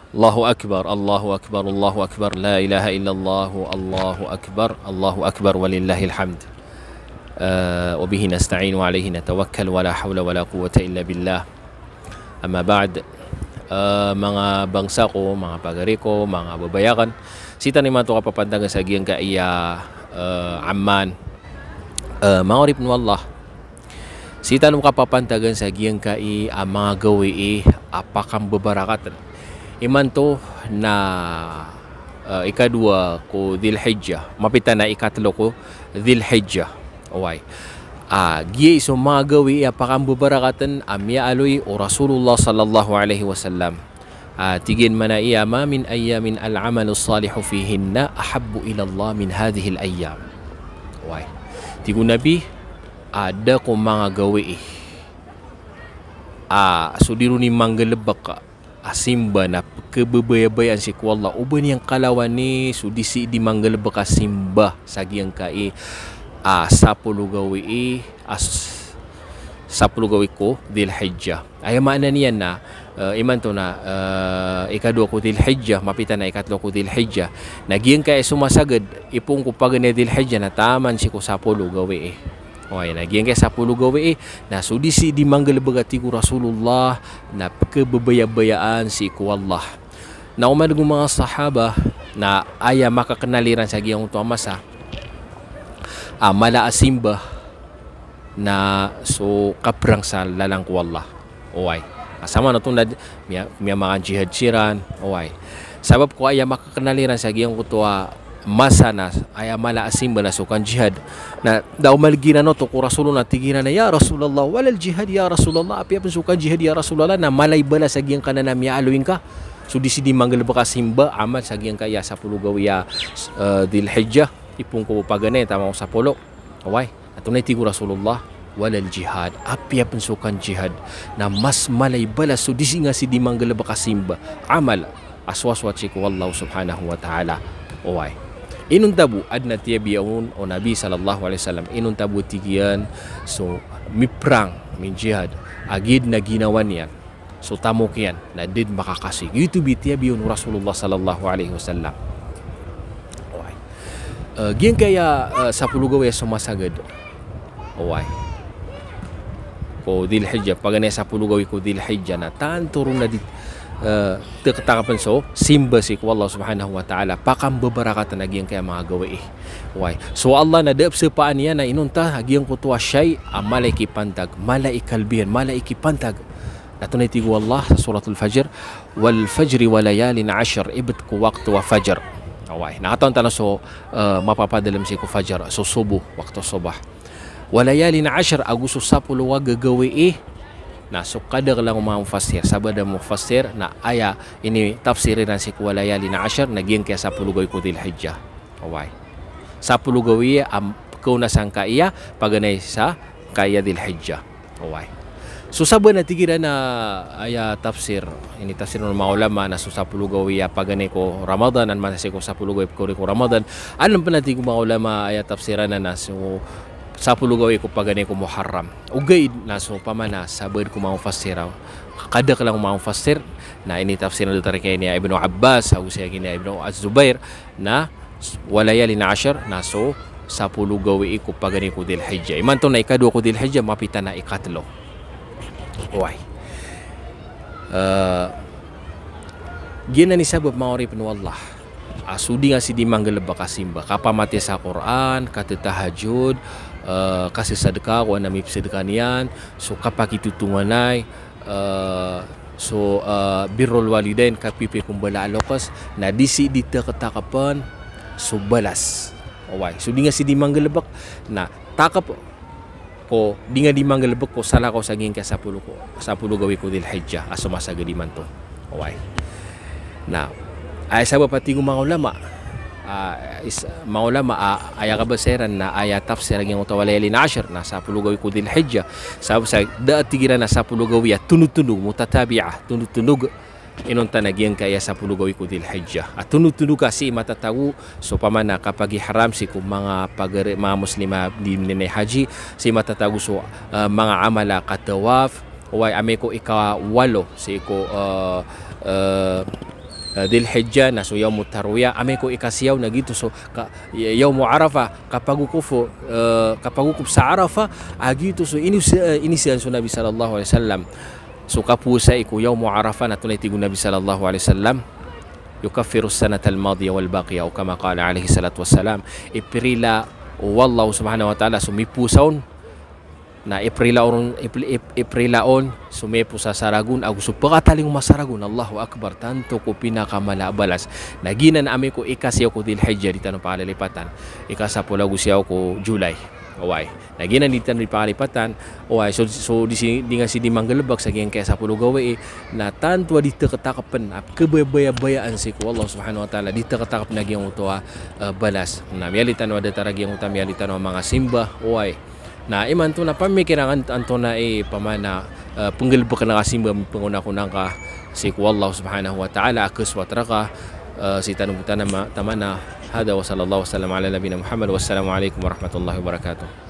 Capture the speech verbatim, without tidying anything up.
Allahu Akbar, Allahu Akbar, Allahu Akbar, la ilaha illallah, Allahu Akbar, Allahu Akbar, walillahil hamd. Eh, wa bihi nasta'in wa alayhi natawakkal wa la hawla wa la quwwata illa billah. Amma ba'd. Eh, manga bangsa ko, manga pagari ko, manga babay akn. Sii tano imanto kapapantagan sa giyangkai a, eh, Amman. Eh, manga oripn o Allah. Sii tano kapapantagan sa giyangkai a manga gawii a pakambabarakatn. Imanto na, eh, ikadowa ko Dhil Hijjah. Mapita na ikatlo ko Dhil Hijjah. Oway. Ah, giyai so manga gawii a pakambabarakatn a miyaaloy o Rasulullah sallallahu alayhi wasallam. Ah, tig iyan mambo a, "Ma min ayyamin al-amalu salihu fihinna ahabbu ila Allah min hadhihil ayyam." Oway. Tig o Nabi, ah, da ko manga gawii. Ah, so di ron i manggalbk a simba na pkhababayabayaan sii ko Allah. O ba niyan kalawani so di sii di manggalbk a simba sa giyangkai a sapolo gawii a s-, sapolo gawii ko Dhil Hijjah. Aya maana niyan na, eh, imanto na, eh, ikadowa ko Dhil Hijjah, mapita na ikatlo ko Dhil Hijjah. Na giyangkai a somasagad, ipoon ko paganay a Dhil Hijjah na taman sii ko sapolo gawii. Oway, na giyangkai a sapolo gawii, na so di sii di manggalbk a tig o Rasulullah, na pkhababayabayaan sii ko Allah. Na oman go manga sahaba, na aya makaknal iran sa giyangkoto a masa a mala a simba, na so kaprang sa lalan ko Allah. Oway. Asama na tonda miya, miyamakanjihad siran. Oway. Sabap ko aya makaknal iran sa giyangkoto a masa na aya mala a simba na so kanjihad. Na da o malg iran oto ko Rasulullah na tig iran a, "Ya Rasulullah, walal jihad ya Rasulullah, apiya pn so kanjihad ya Rasulullah, na mala i balas a giyangkanan a miyaaloy ngka. So di sii di manggalbk a simba, amal sa giyangkai a sapolo gawii a, eh, Dhil Hijjah, ipoon ko paganay, taman ko sapolo." Oway. Antonaa i tig o Rasulullah, "Walal jihad, apiya pn so kanjihad, na mas mala i balas so di sii nga sii di manggalbk a simba, amal, a sowasowat sii ko Allah subhanahu wa ta'ala." Oway. Inonta bo, adn a tiyabiya on o Nabi sallallahu alayhi wasallam, inonta bo tig iyan so miprang, minjihad, a giya dn a ginawa niyan so tamok iyan na da dn makakasig. Giyoto bo i tiyabiya on o Rasulullah sallallahu alayhi wasallam. Oway. Eh, giyangkai a, eh, sapolo gawii a somasagad. Oway. Ko Dhil Hijjah, paganay a sapolo gawii ko Dhil Hijjah na tanto ron a di, eh, tktaka pn so simba sii ko Allah subhanahu wa ta'ala. Pakambabarakatn a giyangkai a manga gawii. Oway. So Allah na da a pzapaan iyan na inonta a giyangkoto a shay a mala i kipantag, mala i kalbiyan, mala i kipantag. Na antonaa i tig o Allah sa Suratul Fajr, "Wal fajri wa layalin ashr," ibt ko wakto a Fajr. Oway, na katawan tano so, eh, mapapadalm sii ko Fajr, so sobo, wakto sobah. "Wa layalin ashr," ago so sapolo a gagawii, na so kadaklan o manga mufassir, sabaad a mufassir, na aya initafsir iran sii ko "wa layalin ashr," na giyangkai a sapolo gawii ko Dhil Hijjah. Oway. Sapolo gawii a kaona sangkai a paganay sangkai a Dhil Hijjah. Oway. So sabaad na tig iran a aya tafsir, initafsir o manga ulama na so sapolo gawii a paganay ko Ramadan, an masa sii ko sapolo gawii pkhaori ko Ramadan, an pn a tig o manga ulama aya tafsir anan na so sapolo gawii ko paganay ko Muharram. Ogaid na so pamana sabaad ko manga mufassir, kadaklan o manga mufassir, na initafsir na datar kay niya Ibnu Abbas, ago sii kay niya Ibnu Az-Zubair, na "wa layalin ashr," na so sapolo gawii ko paganay ko Dhil Hijjah. Imanto na ikadowa ko Dhil Hijjah, mapita na ikatlo. Oway. Eh, giyanan i sabap manga oripn o Allah a so di nga sii di manggalbk a simba, kapamatiya sa Qur'an, katatahajjud, eh, kasasadka, ko ana mipsadka niyan, so kapakitotonganay, eh, so, eh, birrul walidain, kapipiya ko mbala a loks, na di sii di tktaka pn so balas. Oway, so di nga sii di manggalbk, na takp ko di nga di manggalbk ko salakaw sa giyangkai a sapolo ko, sapolo gawii ko Dhil Hijjah a somasagad imanto. Oway. Na aya sabap a tig o manga ulama, ah, is-, manga ulama, ah, aya kabasa iran na aya tafsir a giyangkoto a "wa layalin ashr," na sapolo gawii ko Dhil Hijjah. Sabap sa da a tig iran a sapolo gawii a tondotondog, mutatabi'ah, tondotondog. Inonta na giyangkai a sapolo gawii ko Dhil Hijjah a tondotondog ka sii matatago so pamana kapagihram sii ko manga pagari, manga Muslim a di mninay haji, sii matatago so, eh, manga amal a katawaf, oway, amay ko ikawalo sii ko, eh, eh, eh, Dhil Hijjah, na so Yawmut Tarwiyah, amay ko ikasiyaw na giyoto so ka-, Yawmu Arafah, kapagokop, eh, kapagokop sa Arafah, a giyoto so inis-, eh, inizaan so Nabi sallallahu alaihi wasallam. So kapowasai ko Yawmu Arafah na antonaa i tig o Nabi sallallahu alaihi wasallam, "Yukaffirus sanatal madiyah wal baqiyah," aw kama qala alaihi salatu wassalam. Iprila o Allah subhanahu wa ta'ala so mipowasa on, na iprila on, ip-, ip-, iprila on so miyaposa sa ragon ago so pekatalingoma sa ragon. Allahu Akbar, tanto ko pinakamala a balas. Na giyanan amay ko ikasiyaw ko Dhil Hijjah di tano pakalilipatan. Ikasapolo ago siyaw ko July. Oway. Na giyanan di tano di pakalipatan. Oway, so, so di si, di nga si di manggalebek sa giyangkaya sapolo gawii, na tanto a di teketakepen a kebayabayaan sii ko Allah subhanahu wa ta'ala, di teketakepen a giyangkoto a, eh, balas. Na miyaaloy tano a datar a giyangkoto a miyaaloy tano a manga simba. Oway. Na imanto na pamikiran ka antonaa i pamana, eh, penggalebeken ka a simba, pengonakona ka sii ko Allah subhanahu wa ta'ala a kesowat reka, eh, sii tano bo tano ma-, tamana. Hadha wa sallallahu wa sallam ala nabiyina Muhammad. Wassalamu alaikum warahmatullahi wabarakatuh.